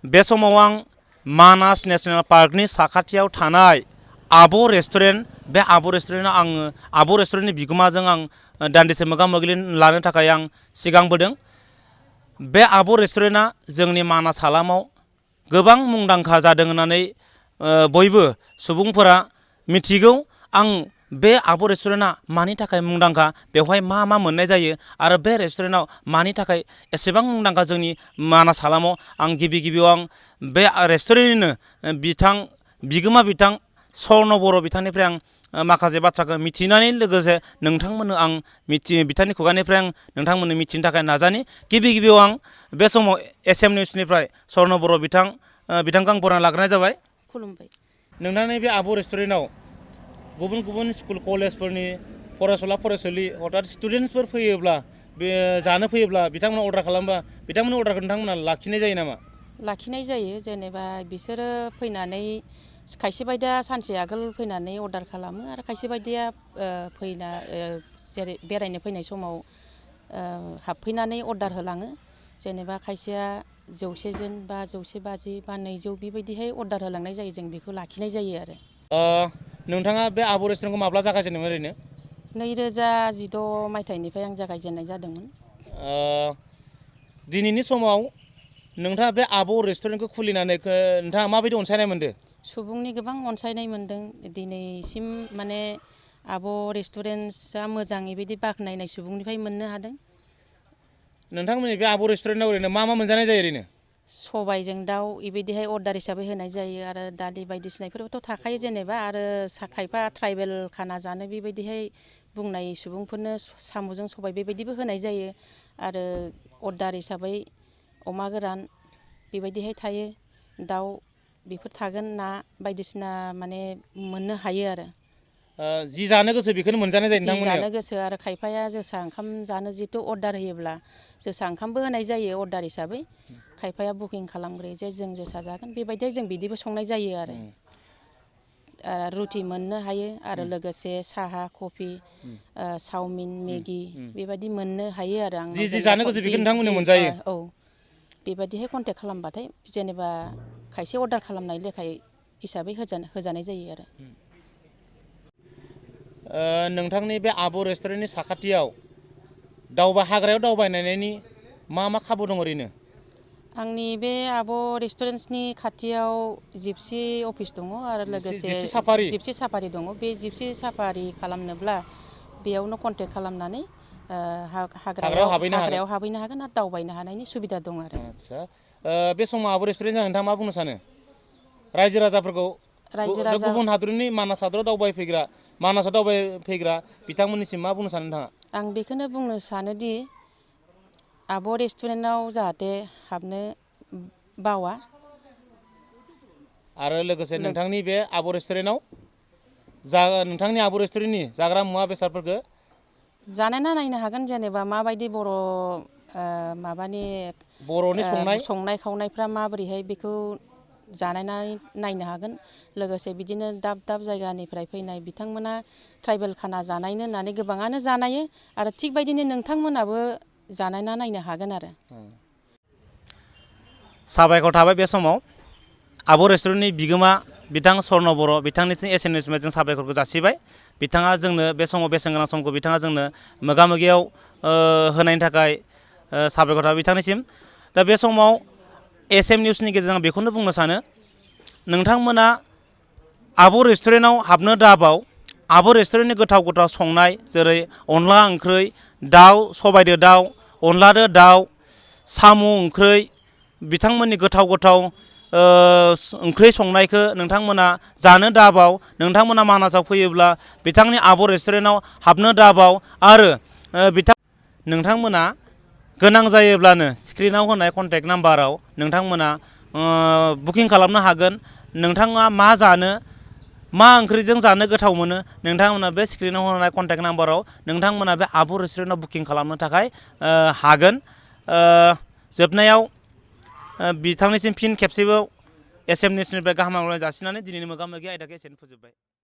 बे समाव आं मानास नेशनेल पार्कनि साखाथियाव थानाय आब' रेस्टुरेन्ट बे आब' रेस्टुरेन्टआव आङो आब' रेस्टुरेन्टनि बिगोमाजों आं दान्दिसे मोगा मोगि लानो थाखाय आं सिगांबोदों। बे आब' रेस्टुरेन्टआ जोंनि मानास हालामाव गोबां मुंदांखा जादों होननानै बयबो सुबुंफोरा मिथिगौ। आं बे आब' रेस्टुरेन्टआ मानि थाखाय मुंदांखा, बेवहाय मा मा मोननाय जायो आरो बे रेस्टुरेन्टआव मानि थाखाय एसेबां मुंदांखा जोंनि मानास हालामाव, आं गिबियाव आं बे रेस्टुरेन्टनिनो बिगोमा बिथां स्वर्ण बर' बिथांनिफ्राय आं माखासे बाथ्राखौ मिथिनानै लोगोसे नोंथांमोननो आं बिथांनि खुगानिफ्राय आं नोंथांमोननो मिथिनो थाखाय नाजानि। गिबियाव आं बे समाव एसएम निउसनिफ्राय स्वर्ण बर' बिथांखौ आं बरायना लाग्रोनाय जाबाय। खुलुमबाय। नोंथांनि बे आब' रेस्टुरेन्टआव गुबुन गुबुन स्कुल कलेजफोरनि फरायसुला फरायसुलि अर्थात स्टुडेन्टसफोर फैयोब्ला, बे जानो फैयोब्ला बिथांमोना अर्डार खालामबा बिथांमोननि अर्डारखौ नोंथांमोना लाखिनाय जायो नामा? लाखिनाय जायो। जेनेबा बिसोरो फैनानै खायसे बायदिया सानसे आगोल फैनानै अर्डार खालामो आरो खायसे बायदिया जेरै बेरायनो फैनाय समाव हाबफैनानै अर्डार होलाङो। जेनेबा खायसेया 100 जोन बा 150 बा 200 बेबायदिहाय अर्डार होलांनाय जायो। जों बेखौ लाखिनाय जायो आरो। नोंथाङा बे आब' रेस्टुरेन्टखौ माब्ला जागायजेनदोंमोन ओरैनो? 2016 मायथाइनिफ्राय आं जागायजेननाय जादोंमोन। दिनैनि समाव नोंथाङा बे आब' रेस्टुरेन्टखौ खुलिनानै नोंथाङा माबायदि अनसायनाय मोनदों? सुबुंनि गोबां अनसायनाय मोनदों। दिनैसिम माने आब' रेस्टुरेन्टआ मोजां बेबायदि बाख्नायनाय सुबुंनिफ्राय मोननो हादों। नोंथांमोननि बे आब' रेस्टुरेन्टआव ओरैनो मा मा मोनजानाय जायो ओरैनो? सबायजों दाउ बेबायदिहाय अर्डार हिसाबै होनाय जायो आरो दालि बायदिसिनाफोरबोथ' थाखायो जेनेबा, आरो खायफा ट्राइबेल खाना जानो बेबायदिहाय बुंनाय सुबुंफोरनो साम'जों सबाय बेबायदिबो होनाय जायो। आरो अर्डार हिसाबै अमा गोरान बेबायदिहाय थायो, दाउ बेफोर थागोन, ना बायदिसिना माने मोननो हायो आरो। जि जानो गोसो बेखौनो मोनजानाय जायो नोंथांमोननियाव? जि जानो गोसो आरो खायफाया जोसा ओंखाम जानो जिहेतु अर्डार होयोब्ला जोसा ओंखामबो होनाय जायो अर्डार हिसाबै। खायफाया बुकिं खालामग्रोयो जे जों जोसा जागोन, बेबायदियाव जों बिदिबो संनाय जायो आरो। रुटि मोननो हायो आरो लोगोसे साहा, कफि, चावमिन, मेगि बेबायदि मोननो हायो आरो। आं जि जानो गोसो बेखौ नोंथांमोननो मोनजायो? औ, बेबायदिहाय कन्टेक्ट खालामबाथाय जेनेबा खायसे अर्डार खालामनाय लेखायै हिसाबै होजानाय जायो आरो। नोंथांनि बे आब' रेस्टुरेन्टनि साखाथियाव हाग्रायाव दावबायनायनि मा मा खाबु दं ओरैनो? आंनि बे आब' रेस्टुरेन्टनि खाथियाव जिपसि अफिस दङ आरो लोगोसे जिपसि साफारि दङ। बे जिपसि साफारि खालामनोब्ला बेयावनो कन्टेक्ट खालामनानै हाग्रायाव हाबहैनो हागोन आरो दावबायनो हानायनि सुबिदा दं आरो। आदसा, बे समाव आब' रेस्टुरेन्ट जानानै नोंथाङा मा बुंनो सानो रायजो राजाफोरखौ? गुबुन हादरनि मानास हादराव मानासाव दावबायफैग्रा बिथांमोननिसिम मा बुंनो सानो नोंथाङा? आं बेखौनो बुंनो सानोदि आब' रेस्टुरेन्टआव जाहाथे हाबनो बावा। आरो लोगोसे नोंथांनि बे आब' रेस्टुरेन्टआव नोंथांनि आब' रेस्टुरेन्टनि जाग्रा मुवा बेसादफोरखौ जानायना नायनो हागोन। जेनेबा माबायदि बर'नि संनाय खावनायफ्रा माबोरैहाय बेखौ जानायनानै नायनो हागोन। लोगोसे बिदिनो दाब दाब जायगानिफ्राय फैनाय बिथांमोना ट्राइबेल खाना जानायनो होननानै गोबाङानो जानायो आरो थिग बायदिनो नोंथांमोनाबो जानायना नायनो हागोन आरो। साबायखर थाबाय बे समाव आब' रेस्टुरेन्टनि बिगोमा बिथां स्वर्ण बर' बिथांनिसिम एसएम निउसनिफ्राय जों साबायखरखौ जासिबाय। बिथाङा जोंनो बे समाव बेसेन गोनां समखौ बिथाङा जोंनो मोगा मोगियाव होनायनि थाखाय साबायखर थाबाय बिथांनिसिम। दा बे समाव एसएम निउसनि गेजेरजों आं बेखौनो बुंनो सानो, नोंथांमोना आब' रेस्टुरेन्टआव हाबनो दाबाव। आब' रेस्टुरेन्टनि गोथाव गोथाव संनाय, जेरै अनला ओंख्रै, दाउ सबायदो दाउ, अनलादो दाउ, साम' ओंख्रै, बिथांमोननि गोथाव गोथाव ओंख्रि संनायखौ नोंथांमोना जानो दाबाव। नोंथांमोना मानासाव फैयोब्ला बिथांनि आब' रेस्टुरेन्टआव हाबनो दाबाव। आरो नोंथांमोना गोनां जायोब्लानो स्क्रिनाव होनाय कन्टेक्ट नाम्बाराव नोंथांमोना बुकिं खालामनो हागोन। नोंथाङा मा जानो, मा ओंख्रिजों जानो गोथाव मोनो, नोंथांमोना बे स्क्रिनाव होनाय कन्टेक्ट नाम्बाराव नोंथांमोना बे आब' रेस्टुरेन्टआव बुकिं खालामनो थाखाय हागोन। जोबनायाव बिथांनिसिम फिन खेबसेबाव एसएम निउसनिफ्राय गाहाम हामलायनाय जासिनानै दिनैनि मोगा मोगि आयदाखौ एसेनो फोजोबबाय।